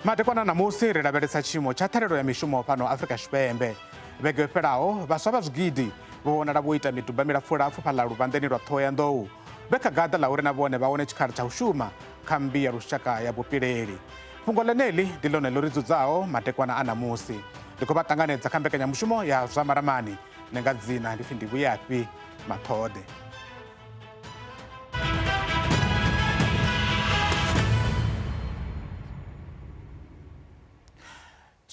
Madekwana ṋamusi ri lavhelesa tshiimo tsha ṱhalelo ya mishumo fhano Afrika Tshipembe. Vhege yo fhelaho, vhaswa vha zwigidi vho vhonala vho ita miduba milapfulapfu fhaḽa luvhanḓeni lwa Ṱhohoyanḓou vhe kha gaḓa ḽa uri na vhone vha wane tshikhala tsha u shuma kha mmbi ya lushaka ya vhupileli. Fhungo ḽeneḽi ndi ḽone ḽo ri dzudzaho madekwana a ṋamusi. Ndi khou vha ṱanganedza kha mbekanyamushumo ya zwa maramani. Nṋe nga dzina ndi pfi ndi Vhuyafhi Maṱhode.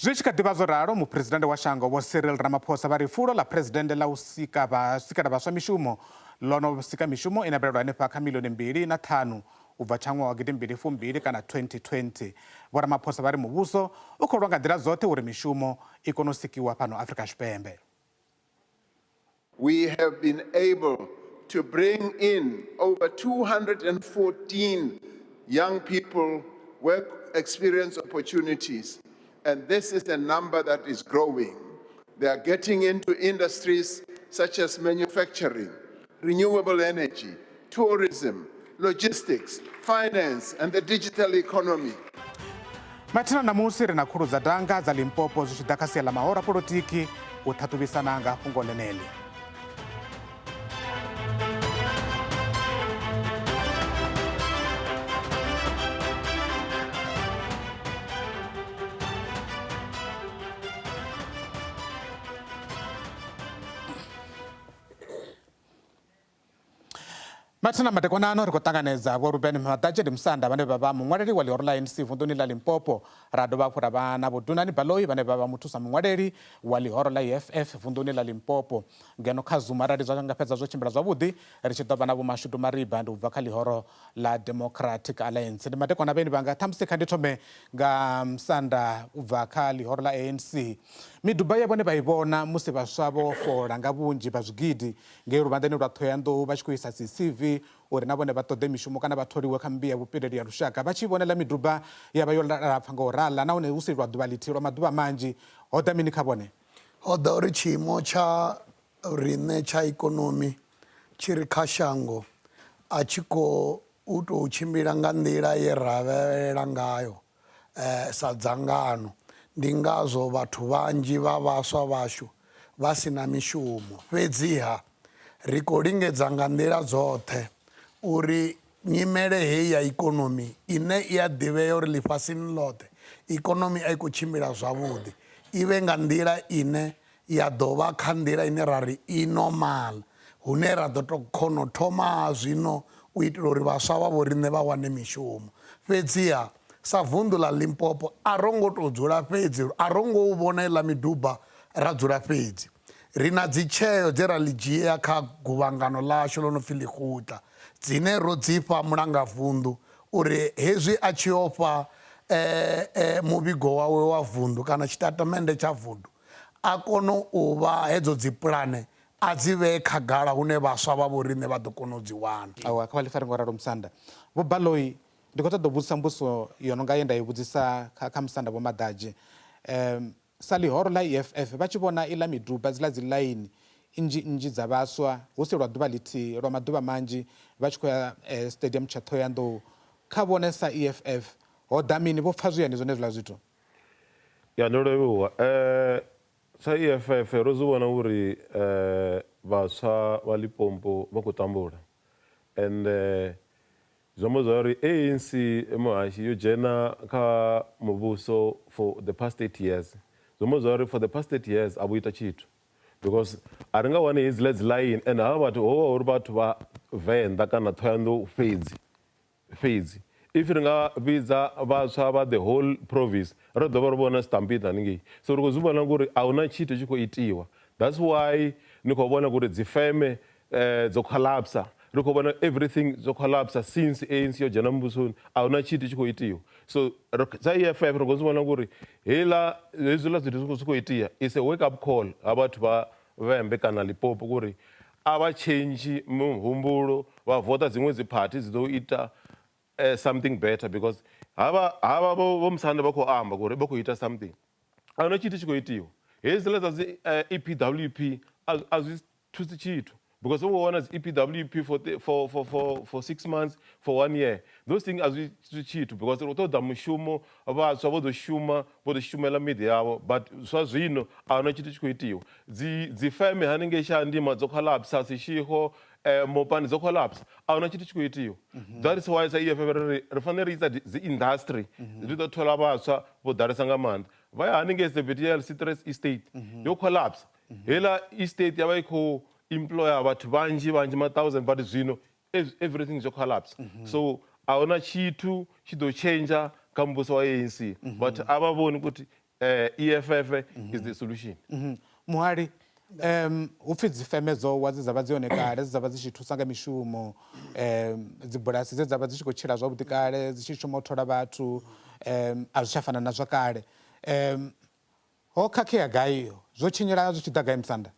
Zwi tshi kha ḓi vha zwo ralo, muphuresidennde wa shango Vho Cyril Ramaphosa vha ri fulo ḽa phuresidennde ḽa u sika vha sikela vhaswa mishumo ḽo no sika mishumo ine balelwa hanefha kha miḽioni mbili na ṱhanu u bva tsha ṅwaha wa gidimbili fumbili kana 2020. Vho Ramaphosa vha ri muvhuso u khou lwa nga nḓila dzoṱhe uri mishumo i kone u sikiwa fhano Afrika Tshipembe. We have been able to bring in over 214 young people work experience opportunities, and this is a number that is growing. They are getting into industries such as manufacturing, renewable energy, tourism, logistics, finance, and the digital economy. Mathina ṋamusi ri na khulu dza danga dza Limpopo zwi tshi ḓa kha sia ḽa mahoro a polotiki u ṱhaṱhuvhisana nga fhungo ḽeneḽi. Mathina madekwana ano ri khou ṱanganedza Vho Ruben Maḓadzhe ndi Musanda vhane vha vha muṅwaleli wa ḽihoro ḽa ANC vunḓuni ḽa Limpopo. Ra dovha hafhu ra vha na Vho Dunani Baloyi vhane vha vha muthusa muṅwaleli wa ḽihoro ḽa EFF vunḓuni ḽa Limpopo. Ngeno kha Zoom arali zwa nga fhedza zwo tshimbila zwavhuḓi ri tshi ḓo vha na Vho Mashudu Mariba ndi u bva kha ḽihoro ḽa Democratic Alliance. Ndi madekwana vhaeni vhanga, ṱhamusi kha ndi thome nga Musanda u bva kha ḽihoro ḽa ANC. Miduba ye vhone vha i vhona musi vhaswa vho fola nga vhunzhi vha zwigidi ngei luvhanḓeni lwa Ṱhohoyanḓou vha tshi khou isa dzi CV uri na vhone vha ṱoḓe mishumo kana vha tholiwe kha mmbi ya vhupileli ya lushaka, vha tshi vhonela miduba ya vha yo lapfa nga u rala nahone hu si lwa ḓuvha ḽithihi, lwa maḓuvha manzhi. Ho ḓa mini kha vhone? Ho ḓa uri tshiimo tsha riṋe tsha ikonomi tshi re kha shango a tshi khou tou tshimbila nga nḓila ye ra lavhelela ngayo sa dzangano. Ndi ngazwo vhathu vhanzhi vha vhaswa vhashu vha si na mishumo. Fhedziha, ri khou lingedza nga nḓila dzoṱhe uri nyimele heyi ya ikonomi ine i a ḓivhea uri ḽifhasini ḽoṱhe ikonomi a i khou tshimbila zwavhuḓi, i vhe nga nḓila ine ya ḓo vha kha nḓila ine ra ri i normal hune ra ḓo tou kona u thoma zwino u itela uri vhaswa vha vho riṋe vha wane mishumo. Fhedziha sa vunḓu ḽa Limpopo a ro ngo tou dzula fhedzi, a ro ngo u vhona iḽa miduba ra dzula fhedzi. Ri na dzi tsheo dze ra ḽi dzhia kha guvhangano ḽashu ḽo no pfi Ḽigutla dzine ro dzi fha mulangavunḓu uri hezwi a tshi yo fha muvhigo wawe wa vunḓu kana tshitatamennde tsha vunḓu a kone u vha hedzo dzi pulane a dzi vhee khagala hune vhaswa vha vho riṋe vha ḓo kona u dzi wana. Awa, kha vha ḽi fare ngo ralo Musanda. Vho Baloyi, ndi khou ṱoḓa u vhudzisa mbudziso yo no nga ye nda i vhudzisa kha, kha Musanda Vho Maḓadzhe. Um, sa ḽihoro ḽa EFF vha tshi vhona iḽa miduba, dziḽa dzi ḽaini nnzhi nnzhi dza vhaswa, hu si lwa ḓuvha ḽithihi, lwa maḓuvha manzhi vha tshi khou ya eh, stadium tsha Ṱhohoyanḓou, kha vhone sa EFF ho ḓa mini? Vho pfa zwi hani zwone zwiḽa zwithu? Ya ndo livhuwa. Sa EFF ro zwi vhona uri vhaswa vha Limpopo vha khou tambula ende zwi amba zwa uri ANC muhashi yo dzhena kha muvhuso for the past 30 years. Zwi amba zwa uri for the past 30 years a vho ita tshithu because a ri nga wani hedziḽa dzi line and havha vhathu ho vha hu uri vhathu vha Venḓa kana Ṱhohoyanḓou fhedzi. Fhedzi if ri nga vhidza vhaswa vha the whole province ro dovha ro vhona stampede haningei. So ri khou zwi vhona ngori a huna tshithu tshi khou itiwa. That's why ni khou vhona uri dzi feme dzo collapse, ri khou vhona everything zwo collapse since ANC yo dzhena muvhusoni a huna tshithu tshi khou itiwa. So sa EFF ri khou zwi vhona ngori heiḽa hezwiḽa zwithu zwi khou itea is a wake up call ha vhathu vha Vhembe kana Limpopo kuri a vha tshentshi muhumbulo vha vota dziṅwe dzi party dzi ḓo ita something better because havha havha vho Musanda vha khou amba uri vha khou ita something a huna tshithu tshi khou itiwa hedziḽa dza dzi EPWP a zwi thusi tshithu. Because vho wana dzi EPWP for, for, for, for, for 6 months, for 1 year. Those things a zwi tshithu because ri ṱoḓa mushumo, vhaswa vho ḓo shuma, vho ḓo shumela miḓi yavho, but zwa zwino a huna tshithu tshi khou itiwa. Dzi dzi feme haningei Shayandima dzo collapse, Seshego, Mopani dzo collapse, a huna tshithu tshi khou itiwa. That is why sa EFF ri ri ri fanela ri ita dzi industry dzi ḓo thola vhaswa vho ḓalesa nga maanḓa. Vha ya haningei Zebediela Citrus Estate yo collapse. Heiḽa estate ya vha i khou employer vhathu vhanzhi vhanzhi ma thousand, but zwino everything zwo collapse. So a huna tshithu tshi ḓo tshentsha kha muvhuso wa ANC. Vhathu a vha vhoni kuti EFF is the solution. Muhali, hu pfi dzi feme dzo wa dze dza vha dzi hone kale, dze dza vha dzi tshi thusa nga mishumo, dzi bulasi dze dza vha dzi tshi khou tshila zwavhuḓi kale, dzi tshi shuma u thola vhathu, a zwi tsha fana na zwa kale. Ho khakhea gai? Zwo tshinyala zwi tshi ḓa gai Musanda?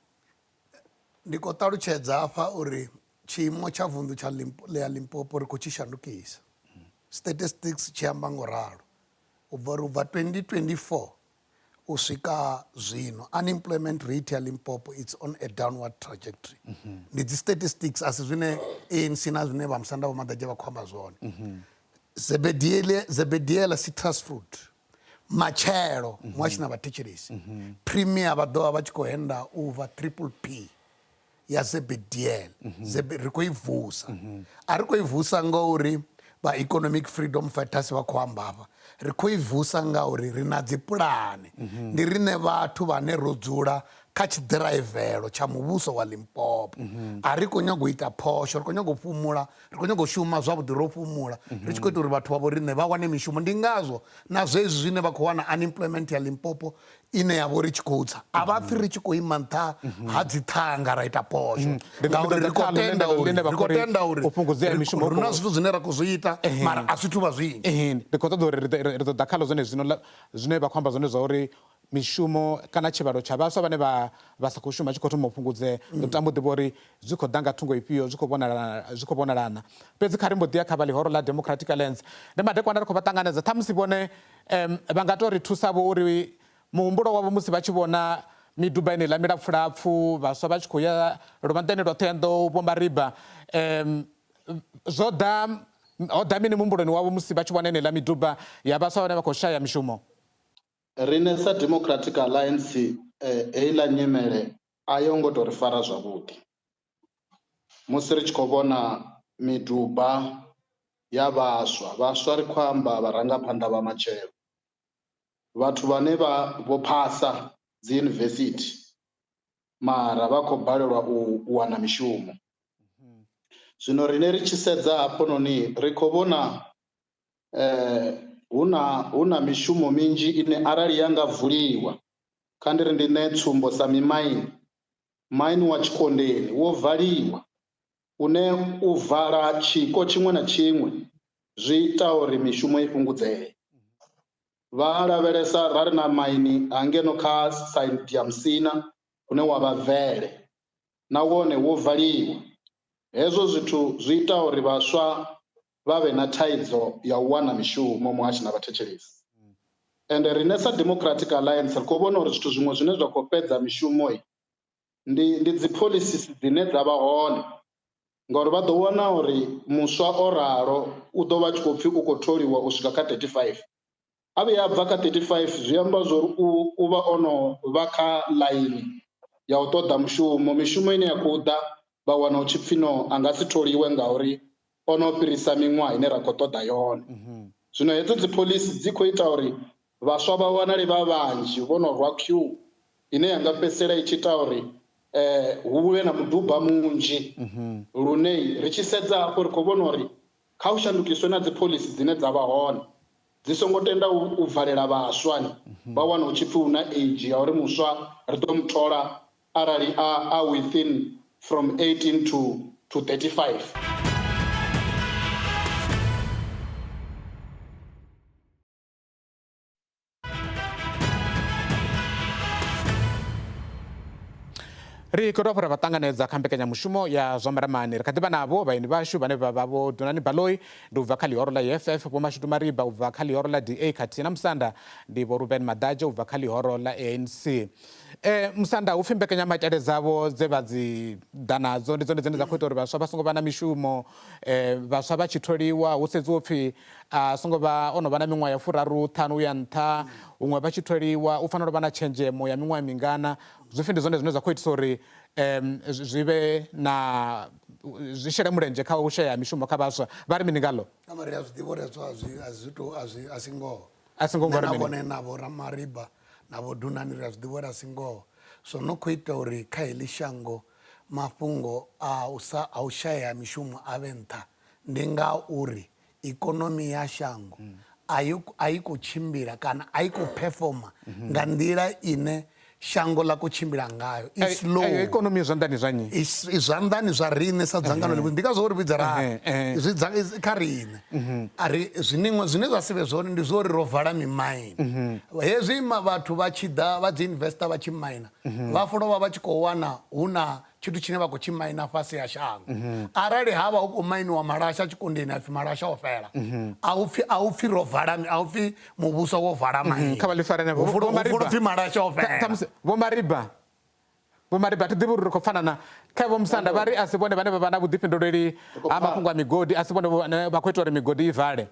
Ndi khou ṱalutshedza hafha uri tshiimo tsha vunḓu tsha ḽa Limpopo ri khou tshi shandukisa. Statistics tshi amba ngo ralo. U bva uri u bva 2024 u swika zwino unemployment rate ya Limpopo it's on a downward trajectory. Ndi dzi statistics, a si zwine ANC na zwine vha Musanda Vho Maḓadzhe vha khou amba zwone. Zebediele, Zebediela citrus fruit matshelo muhasho na vhathetshelesi premier vha ḓo vha vha tshi khou henda over triple P ya Zebediel. Ri khou i vusa, a ri khou i vusa ngauri vha economic freedom fighters vha khou amba hafha, ri khou i vusa ngauri ri na dzi pulane. Ndi riṋe vhathu vhane ro dzula kha tshiḓiraivelo tsha muvhuso wa Limpopo. A ri khou nyaga u ita phosho, ri khou nyaga u fhumula, ri khou nyaga u shuma zwavhuḓi ro fhumula, ri tshi khou ita uri vhathu vha vho riṋe vha wane mishumo. Ndi ngazwo na zwezwi zwine vha khou wana unemployment ya Limpopo ine ya vha uri tshi khou tsa, a vha pfi ri tshi khou ima nṱha ha dziṱhanga ra ita posho, ngauri ri khou tenda uri ri khou tenda uri u fhungudzea mishumo ri na zwithu zwine ra khou zwi ita, mara a zwi thu vha zwinzhi. Ndi khou ṱoḓa uri ri ḓo ḓa khaḽo zwone zwino, zwine vha khou amba zwone zwa uri mishumo kana tshivhalo tsha vhaswa vhane vha sa khou shuma tshi khou thoma u fhungudzea. Ndo tama u ḓivha uri zwi khou ḓa nga thungo ifhio, zwi khou vhonala, zwi khou vhonalana. Fhedzi kha ri mbo ḓi ya kha vha ḽihoro ḽa Democratic Alliance. Ndi madekwana ri khou vha ṱanganedza, ṱhamusi vhone vha nga tou ri thusa-vho uri muhumbulo wavho musi vha tshi vhona miduba yeneiḽa milapfulapfu, vhaswa vha tshi khou ya luvhanḓeni lwa Ṱhohoyanḓou, Vho Mariba, zwo ḓa, ho ḓa mini muhumbuloni wavho musi vha tshi vhona yeneiḽa miduba ya vhaswa vhane vha khou shaya mishumo? Riṋe sa Democratic Alliance heiḽa nyimele a yo ngo tou ri fara zwavhuḓi. Musi ri tshi khou vhona miduba ya vhaswa, vhaswa ri khou amba vharangaphanḓa vha matshelo, vhathu vhane vha vho phasa dzi yunivesithi mara vha khou balelwa u wana mishumo. Zwino riṋe ri tshi sedza hafhanoni ri khou vhona hu na mishumo minzhi ine arali ya nga vuliwa, kha ndi ri ndi ṋee tsumbo sa mimaini, maini wa Tshikondeni wo valiwa, une u vala tshiko tshiṅwe na tshiṅwe zwi ita uri mishumo i fhungudzee. Vha lavhelesa ra ri na maini hangeno kha side ya Musina une wa vha Vele, na wone wo valiwa. Hezwo zwithu zwi ita uri vhaswa vha vhe na thaidzo ya u wana mishumo, muhashi na vhathetshelesi. Ende riṋe sa Democratic Alliance ri khou vhona uri zwithu zwiṅwe zwine zwa khou fhedza mishumo ndi dzi policies dzine dza vha hone, ngauri vha ḓo wana uri muswa o ralo u ḓo vha tshi khou pfi u khou tholiwa u swika kha 35. A vhuya a bva kha 35 zwi amba zwa uri u vha o no vha kha ḽaini ya u ṱoḓa mushumo. Mishumo ine ya khou ḓa vha wana hu tshi pfi no a nga si tholiwe ngauri o no fhirisa miṅwaha ine ra khou ṱoḓa yone. Zwino hedzo dzi phoḽisi dzi khou ita uri vhaswa vha wanale vha vhanzhi vho no rwa queue ine ya nga fhedzisela i tshi ita uri hu vhe na muduba munzhi. Lune ri tshi sedza hafho ri khou vhona uri kha hu shandukiswe na dzi phoḽisi dzine dza vha hone, dzi songo tenda u valela vhaswa. Vha wana hu tshi pfi hu na age ya uri muswa ri ḓo mu thola arali a within from 18 to 35. Ri khou dovha hafhu ra vha ṱanganedza kha mbekanyamushumo ya zwa maramani. Ri kha ḓi vha navho vhaeni vhashu vhane vha vha Vho Dunani Baloyi, ndi u bva kha ḽihoro ḽa EFF, Vho Mashudu Mariba u bva kha ḽihoro ḽa DA khathihi na Musanda ndi Vho Ruben Maḓadzhe u bva kha ḽihoro ḽa ANC. Musanda, hu pfi mbekanyamaitele dzavho dze vha dzi ḓa nadzo ndi dzone dzine dza khou ita uri vhaswa vha songo vha na mishumo, vhaswa vha tshi tholiwa hu sedziwa upfi a songo vha o no vha na miṅwaha ya furaru ṱhanu uya nṱha, huṅwe vha tshi tholiwa u fanela u vha na tshenzhemo ya miṅwaha mingana. Zwi pfi ndi zwone zwine zwa khou itisa uri zwi vhe na zwi shele mulenzhe kha u shaya ha mishumo kha vhaswa. Vha ri mini ngaḽo? Amba ri a zwi ḓivha uri hezwo a zwi a zwi to a zwi a si ngoho. A si ngoho Nṋe ngori na mini? vhone na vho Ramariba na vho Dunani ri a zwi ḓivha uri a si ngoho. Zwo no khou ita uri kha heḽi shango mafhungo a u sa a u shaya ha mishumo a vhe nṱha ndi ngauri ikonomi ya shango a i a i khou tshimbila kana a i khou performer nga nḓila ine shango ḽa khou tshimbila ngayo i Eyo slow ikonomi i zwanḓani zwa nnyi? i i zwanḓani zwa riṋe sa dzangano ḽi ndi ngazwo ri vhidza ra zwi kha riṋe a ri zwine zwine zwa si vhe zwone ndi zwo uri ro vala mimaini hezwi vhathu vha tshi ḓa vha dzi investor vha tshi maina vha fulo vha vha tshi khou wana hu na tshithu tshine vha khou tshi maina fhasi ha shango mhm. arali ha vha hu khou mainiwa malasha tshikundini hapfi malasha o fhela mhm. a hu pfi a hu pfi ro vala a hu pfi muvhuso wo vala mhm. maini kha vha ḽi farene vho Mariba pfi malasha o fhela ṱhamusi vho Mariba vho Mariba thi ḓivhi uri ri khou pfana na kha vho Musanda vha ri a si vhone vhane vha vha na vhuḓifhinduleli ha mafhungo a migodi a si vhone vhane vha khou ita uri migodi i vale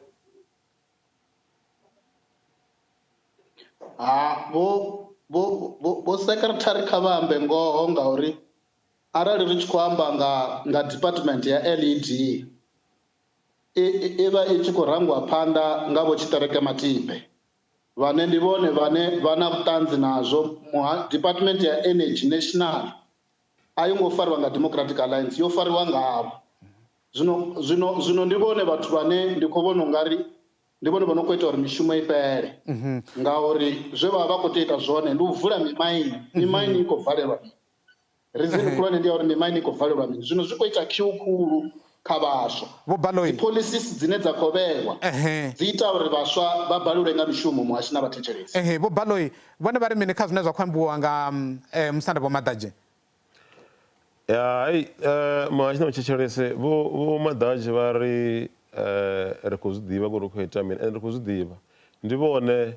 Ha vho vho vho secretary kha vha ambe ngoho ngauri arali ri tshi khou amba nga nga department ya LED i i vha i tshi khou rangiwa phanḓa nga vho Tshiṱereke Matibe vhane ndi vhone vhane vha na vhuṱanzi nazwo. Department ya Energy National a yo ngo fariwa nga Democratic Alliance yo fariwa ngavho. Zwino zwino zwino ndi vhone vhathu vhane ndi khou vhona ungari ndi vhone vho no khou ita uri mishumo i fhele mhm. ngauri zwe vha vha vha khou tea ita zwone ndi u vula mimaini mhm. mimaini i khou valelwa mini reason mhm. khulwane ndi ya uri mimaini i khou valelwa mini zwino zwi khou ita khiu khulu kha vhaswa dzi policies dzine dza khou vhewa dzi ita uri vhaswa vha balelwe nga mishumo muhashi na vhathetshelesi ehe vho Baloyi vhone vha ri mini kha zwine zwa khou ambiwa nga mm, eh, musanda vho Maḓadzhe Ya hei eh, muhashi na muthetshelesi vho vho Maḓadzhe vha ri eh, ri khou zwi ḓivha uri ri khou ita mini ende ri khou zwi ḓivha ndi vhone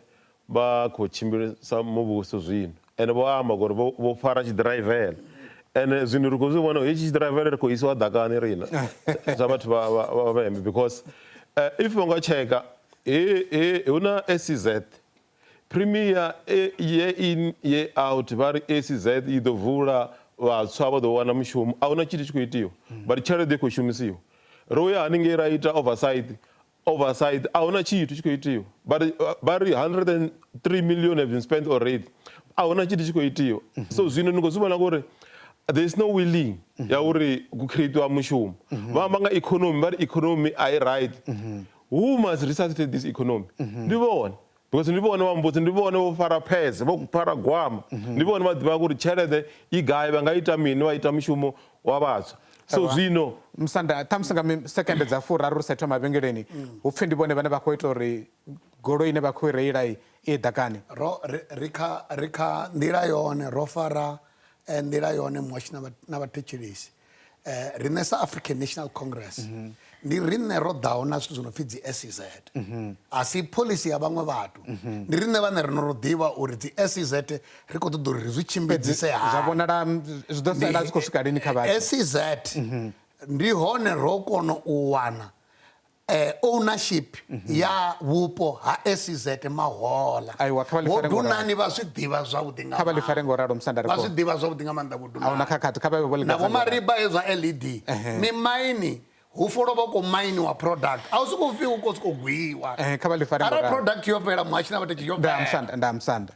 vha khou tshimbilisa muvhuso zwino ende vho amba uri vho vho fara tshiḓiraivele ende zwino ri khou zwi vhona hetshi tshiḓiraivele ri khou isiwa ḓakani rina sa vhathu vha vha vha vhembe because eh, if vho nga tsheka he he hu na SEZ Premier year in year out vha ri ACZ i ḓo vula vhatswa vha ḓo wana mushumo a huna tshithu tshi khou itiwa vha ri tshelede i khou shumisiwa ro ya haningei ra ita oversight oversight a huna tshithu tshi khou itiwa vha ri vha ri 103 million have been spent already a huna tshithu tshi khou itiwa so zwino ni khou zwi vhona uri there is no willing ya uri ku creatiwa mushumo vha amba nga economy vha ri economy a i right who must resuscitate this economy ndi vhone because ndi vhone vha mbudzi ndi vhone vho fara phese vho fara gwama ndi vhone vha ḓivha uri tshelede i gai vha nga ita mini vha ita mushumo wa vhatswa so zwino musanda ṱhamusi nga sekende dza furaru ri sa thoma mavhengeleni hu pfhi ndi vhone vhane vha khou ita uri goloi ine vha khou i reila i ye ḓakani ro ri kha ri kha nḓila yone ro fara eh, nḓila yone muhashi na vhathetshelesi eh, riṋe sa African National Congress mm -hmm. ndi riṋe ro ḓaho na zwithu zwo no pfi dzi SEZ mm -hmm. a si phoḽisi ya vhaṅwe vhathu mm -hmm. ndi riṋe vhane ri no ro ḓivha uri dzi SEZ ri khou ṱoḓa uri ri zwi tshimbidzise hani zwa vhonala zwi ḓo sala zwi khou swika lini kha vhathu SEZ mm -hmm. ndi hone ro kona u wana eh, ownership mm -hmm. ya vhupo ha SEZ Mahola. Aiwa, kha vha ḽi fare ngo Vho vha zwi ḓivha zwavhuḓi nga Kha vha ḽi fare ngo ralo musanda ri Vha zwi ḓivha zwavhuḓi nga maanḓa Vho Dunani. Ahuna khakhathi kha vha vhe vho ḽi Na Vho Mariba hezwa LED. Mimaini hu folo vha khou mainiwa product. A hu sokou pfi hu khou sokou gwiwa. Kha vha ḽi fare ngo ralo. Arali product yo fhela muhashi na vhathetshelesi yo fhela. Nda musanda, nda musanda.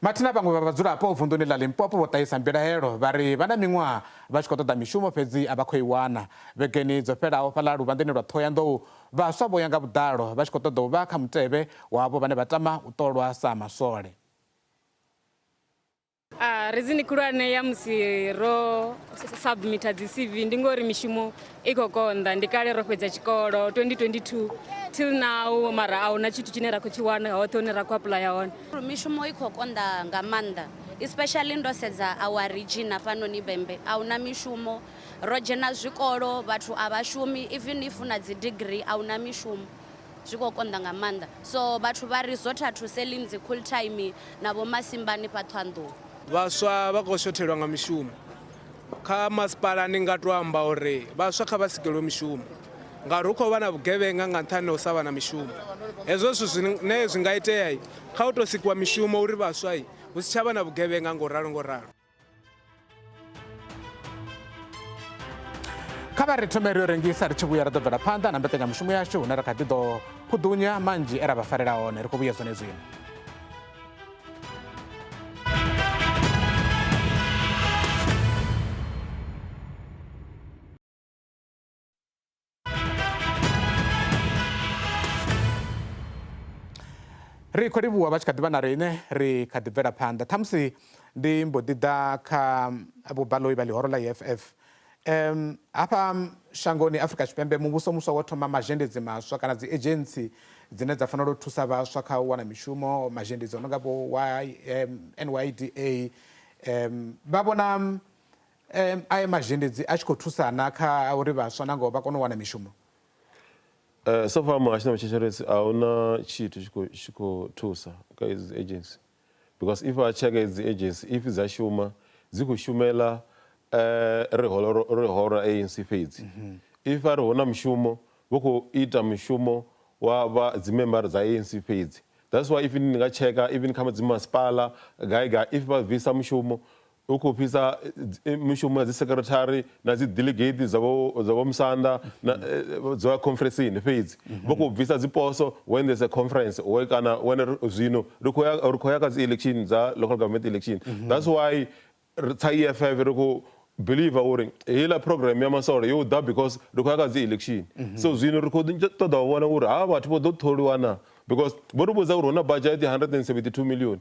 Mathina vhaṅwe vha vhadzulapo vunḓuni ḽa Limpopo vho ṱahisa mbilahelo vha ri vha na miṅwaha vha tshi khou ṱoḓa mishumo fhedzi a vha khou i wana. Vhegeni dzo fhelaho fhaḽa luvhanḓeni lwa Ṱhohoyanḓou, vhaswa vho ya nga vhuḓalo vha tshi khou ṱoḓa u vha kha mutevhe wa avho vhane vha tama u ṱolwa sa maswole. Reason khulwane ya musi ro submitter dzi CV ndi ngori mishumo i khou konḓa ndi kale ro fhedza tshikolo 2022 till now mara a huna tshithu tshine ra khou tshi wana hoṱhe hune ra khou apuḽaya hone. Mishumo i khou konḓa nga maanḓa. Especially ndo sedza our region hafhanoni Vhembe a huna mishumo, ro dzhena zwikolo vhathu a vha shumi even if u na dzi degree a huna mishumo zwi khou konḓa nga maanḓa so vhathu vha resort to selling dzi cool time na vho masimbani fha Ṱhohoyanḓou. Vhaswa vha khou shothelwa nga mishumo kha masipala ndi nga to amba uri vhaswa kha vha sikelwe mishumo ngauri hu khou vha na vhugevhenga nga nṱhani ha u sa vha na mishumo hezwo zwithu zwine zwi nga itea kha u tou sikiwa mishumo uri vhaswa hu si tshavha na vhugevhenga ngo ralo ngo ralo. Kha vha ri thome ri yo rengisa ri tshi vhuya ri ḓo bvela phanḓa na mbekanyamushumo yashu hune ra kha ḓi ḓo khuḓunya manzhi e ra vha farela hone ri khou vhuya zwone zwino. Ri khou livhuwa vha tshi kha ḓi vha na riṋe ri kha ḓi bvela phanḓa ṱhamusi ndi mbo ḓi ḓa kha vhubaloi vha ḽihoro ḽa EFF um hafha shangoni Afrika Tshipembe muvhuso muswa wo thoma mazhendedzi maswa kana dzi agency dzine dza fanela u thusa vhaswa kha u wana mishumo mazhendedzi o no nga vho NYDA um vha vhona um aya mazhendedzi a tshi khou thusana kha uri vhaswa na ngoho vha kone u wana mishumo So far muhasho na vhathetshelesi a huna tshithu tshi khou thusa kha idzi agency because if vha tsheka idzi agency if dza shuma dzi khou shumela ri holo ri hora ANC fhedzi. If vha ri hu na mushumo vha khou ita mushumo wa vha dzi member dza ANC fhedzi. That's why if ni nga tsheka even kha dzi masipala gai gai if vha bvisa mushumo U khou fhisa mishumo ya dzi secretary na dzi delegate dza vho dza vho musanda na dzo ya conferenceni fhedzi vha khou bvisa dzi poso when there's a conference we kana when zwino ri khou ya ri khou ya kha dzi election dza local government election that's why sa EFF ri khou believer uri heiḽa program ya masole yo ḓa because ri khou ya kha dzi election so zwino ri khou ṱoḓa u vhona uri havha vhathu vho ḓo tholiwa na because vho ri vhudza uri hu na budget 172 million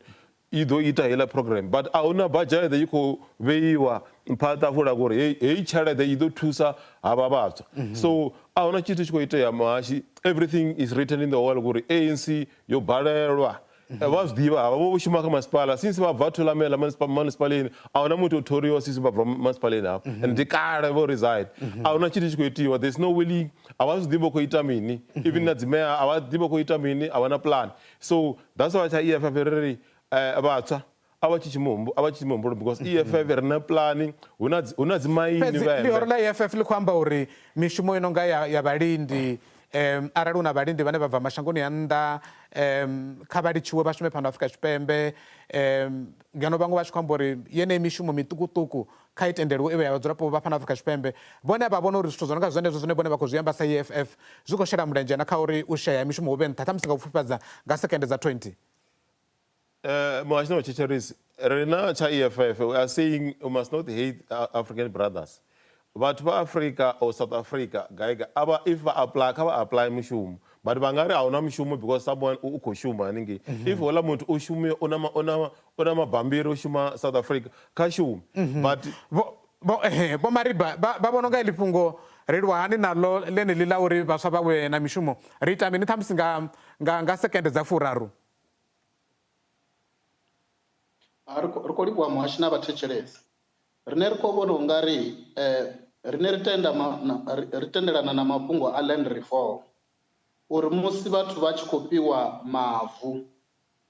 i ḓo ita heiḽa program but a huna budget i khou vheiwa mpha ṱafula uri heyi heyi tshelede i ḓo thusa havha vhaswa mm -hmm. so a huna tshithu tshi khou itea muhashi everything is written in the wall uri ANC yo balelwa mm -hmm. vha zwi ḓivha havha vho shuma kha masipala since vha bva thulamela municipalini a huna muthu o tholiwa since vha bva municipalini hafho mm -hmm. and ndi kale vho resign mm -hmm. a huna tshithu tshi khou itiwa there is no willing a vha zwi ḓivhi vha khou ita mini mm -hmm. even na dzimea a vha ḓivhi vha khou ita mini a vha na plan so that's why tsha EFF ri ri eh, vhatswa a vha tshi muhumbulo a vha tshi muhumbulo because mm -hmm. EFF ri na plani hu na hu na dzimaini vhembe ḽihoro ḽa EFF ḽi khou amba uri mishumo i no nga ya, ya vhalindi um arali hu na vhalindi vhane vha bva mashangoni a nnḓa um kha vha litshiwe vha shume fhano Afrika Tshipembe um ngeno vhaṅwe vha tshi khou amba uri yeneyi mishumo miṱukuṱuku kha i tendeliwe i vhe ya vhadzulapo vha fhano Afrika Tshipembe. Vhone vha vhona uri zwithu zwo no nga zwenezwo zwine vhone vha khou zwi amba sa EFF zwi khou shela mulenzhe na kha uri u shaya ha mishumo hu vhe nṱha, ṱhamusi nga u pfufhifhadza nga sekende dza 20. Muhasho na vhathetshelesi, ri na tsha EFF, we are saying we must not hate African brothers. Vhathu vha Africa or South Africa gai gai a vha if vha apply kha vha apply mushumo but vha nga ri ahuna mushumo because someone u khou shuma haningei. If houḽa muthu u shumi u na u na u na mabambiri o shuma South Africa kha shume but Vho vho ehe vho Mariba vha vha vhona unga iḽi fhungo ri lwa hani naḽo ḽeneḽi ḽa uri vhaswa vha vhe na mishumo ri ita mini ṱhamusi nga nga nga sekende dza furaru. Ri khou livhuwa muhashi na vhathetshelesi. Riṋe ri khou vhona u nga ri riṋe ri tenda ri tendelana na mafhungo a land reform uri musi vhathu vha tshi khou fhiwa mavu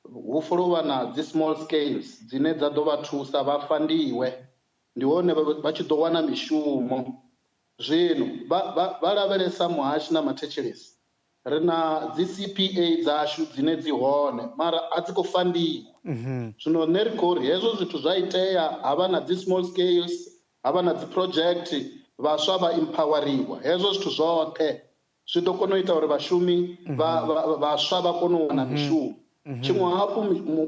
hu funa u vha na dzi small scales dzine dza ḓo vha thusa vha fandiwe ndi hone vha tshi ḓo wana mishumo. Zwino vha vha lavhelesa muhashi na mathetshelesi Ri na dzi CPA dzashu dzine dzi hone mara a dzi khou fandiwa. Zwino nṋe ri khou ri hezwo zwithu zwa itea ha vha na dzi small scales, ha vha na dzi project, vhaswa vha empoweriwa. Hezwo zwithu zwoṱhe zwi ḓo kona u ita uri vhashumi vha vhaswa vha kone u wana mishumo. Tshiṅwe hafhu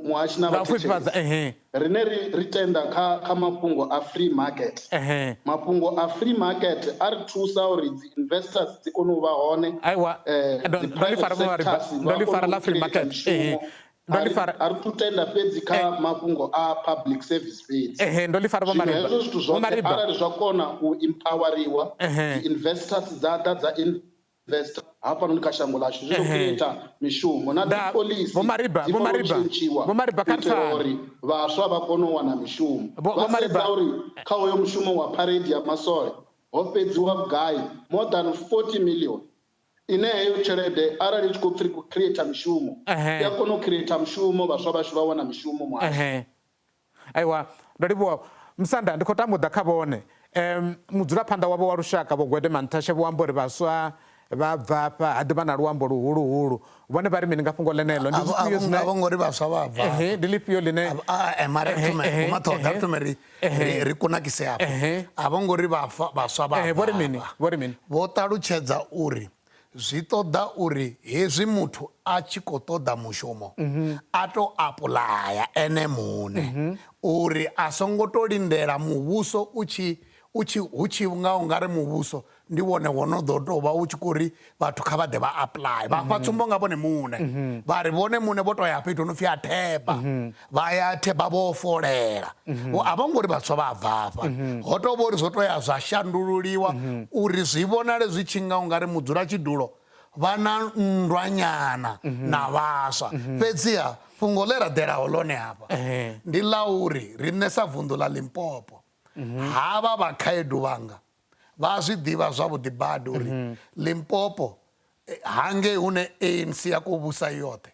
muhashi na Nga u pfufhifhadza, vhathetshelesi, ehe. riṋe ri ri tenda kha kha mafhungo a free market. Ehe. Mafhungo a free market a ri thusa uri dzi investors dzi kone u vha hone, Aiwa, ndo dzi ndo ḽi private fara Vho Mariba, sectors ndo vha ḽi kone fara u ḽa free creator market. Ehe. mishumo. Ndo A ḽi ri fara. a ri tu tenda fhedzi kha mafhungo a public service fhedzi. Ehe, ndo ḽi fara Vho Zwino Mariba. hezwo zwithu Vho zwoṱhe Mariba. arali zwa kona u empoweriwa, Ehe. dzi investors dza ḓa dza investa. Hafhanoni kha shango ḽashu zwi ḓo creator mishumo na dzi phoḽisi dzi fanela u tshentshiwa u itela uri vhaswa vha kone u wana mishumo. Vha sedza uri kha hoyo mushumo wa phareidi ya masole ho fhedziwa vhugai, more than 40 million, ine heyo tshelede arali i tshi khou pfi ri khou creator mishumo i a kona u creator mushumo, vhaswa vhashu vha wana mishumo muhasho. Aiwa, ndo livhuwa Musanda, ndi khou tama u ḓa kha vhone. Um mudzulaphanḓa wavho wa lushaka Vho Gwede Mantashe vho amba uri vhaswa vha bva afha ha ḓivha na luambo luhuluhulu. Vhone vha ri mini nga fhungo ḽeneḽo? Ndi zwifhio zwine A vho ngo ri vhaswa vha bva afha. Ehe, ndi ḽifhio ḽine Mara ri thome Vho Maṱhoḓa, ri thome ri ri kunakise afha. A vho ngo ri vhaswa vha bva afha. Vho ri mini? Vho ṱalutshedza uri Zwi ṱoḓa uri hezwi muthu a tshi khou ṱoḓa mushumo a tou apuḽaya ene muṋe uri a songo tou lindela muvhuso u tshi u tshi hu tshi nga u nga ri muvhuso ndi wone wo no ḓo tou vha u tshi khou ri vhathu kha vha ḓe vha apuḽaye. Vha fha tsumbo nga vhone muṋe vha ri vhone muṋe vho tou ya fhethu hu no pfhi ha Theba vha ya Theba vho folela. A vho ngo ri vhaswa vha bva hafha. Ho tou vha uri zwo tou ya zwa shandululiwa uri zwi vhonale zwi tshi nga u nga ri mudzulatshidulo vha na nndwa nyana na vhaswa. Fhedziha fhungo ḽe ra ḓelaho ḽone hafha ndi ḽa uri riṋe sa vunḓu ḽa Limpopo havha vha khaedu vhanga vha zwi ḓivha zwavhuḓi badi uri Limpopo hangei hune ANC ya khou vhusa i yoṱhe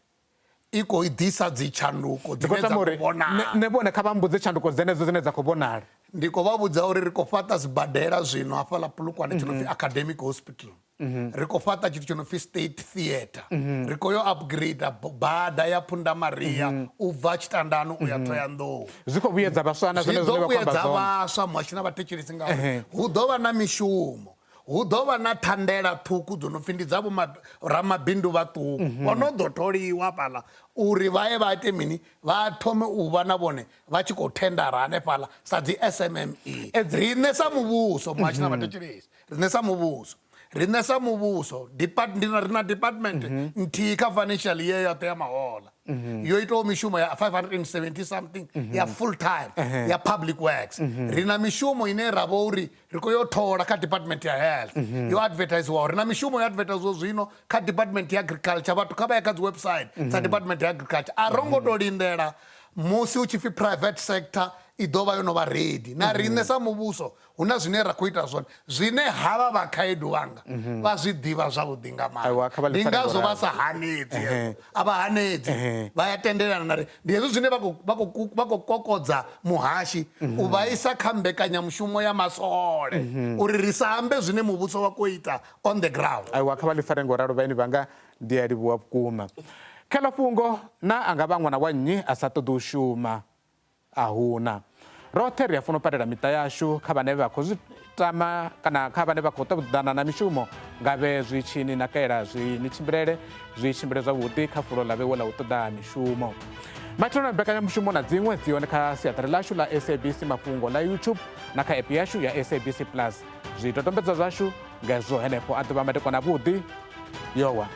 i khou ḓisa dzitshanduko Ndi khou dzine dza tama khou uri vhonala. nṋe vhone kha vha mbudze tshanduko dzenedzo dzine dza khou vhonala. Ndi khou vha vhudza uri ri khou fhaṱa sibadela zwino hafhaḽa Polokwane tshi no pfi Academic Hospital. Ri khou fhaṱa tshithu tshi no pfi State Theatre. Ri khou yo upgrader bada ya Phundamaria u bva Tshitandani u ya Thohoyandou. Zwi khou vhuyedza vhaswa na Zwi zwenezwo ḓo zwine vha khou amba vhuyedza zwone. vhaswa muhasho na vhathetshelesi ngauri hu ḓo vha na mishumo. Hu ḓo vha na thandela ṱhukhu dzo no pfi ndi dza vho ramabindu vhaṱuku mhm. vho no ḓo tholiwa fhaḽa uri vha ye vha ite mini, vha thome u vha na vhone vha tshi khou thendara hanefhaḽa sa dzi SMME. Riṋe sa muvhuso, muhasho na mhm. vhathetshelesi, riṋe sa muvhuso riṋe sa muvhuso ri na department mhm. nthihi kha financial year yoṱhe ya mahola yo itaho mishumo ya 570 something ya full time ya public works. Ri na mishumo ine ra vha uri ri khou yo thola kha department ya health mm -hmm. yo advertisiwaho. Ri na mishumo yo advertisiwaho zwino kha department ya agriculture, vhathu kha vha ye kha dzi website mm -hmm. dza department ya agriculture. A ro ngo tou lindela musi hu tshi pfi private sector i ḓo vha yo no vha ready na riṋe sa muvhuso hu na zwine ra khou ita zwone zwine havha vha khaedu vhanga mhm. vha zwi ḓivha zwavhuḓi nga maanḓa, ndi ngazwo vha sa hanedzi, a vha hanedzi, vha ya tendelana na ri ndi hezwi zwine vha khou kokodza muhashi mhm. u vha isa kha mbekanyamushumo ya masole mhm. uri ri sa ambe zwine muvhuso wa khou ita on the ground. Aiwa, kha vha ḽi fare ngo ralo vhaeni vhanga, ndi a livhuwa vhukuma. Kha ḽa fhungo na a nga vha ṅwana wa nnyi a sa ṱoḓi u shuma? A hu na. Roṱhe ri a funa u patela miṱa yashu kha vhane vha khou zwi tama kana kha vhane vha khou ṱoḓana na mishumo. Ngavhe zwi tshi ni nakela, zwi ni tshimbilele, zwi tshimbile zwavhuḓi kha fulo ḽa vhewe ḽa u ṱoḓa mishumo. Maitele na mbekanyamushumo na dziṅwe dzi hone kha siaṱari ḽashu ḽa SABC Mafhungo ḽa YouTube na kha app yashu ya SABC Plus. Zwidodombedzwa zwashu ngezwo henefho. A ḓuvha madekwana avhuḓi. Yowa.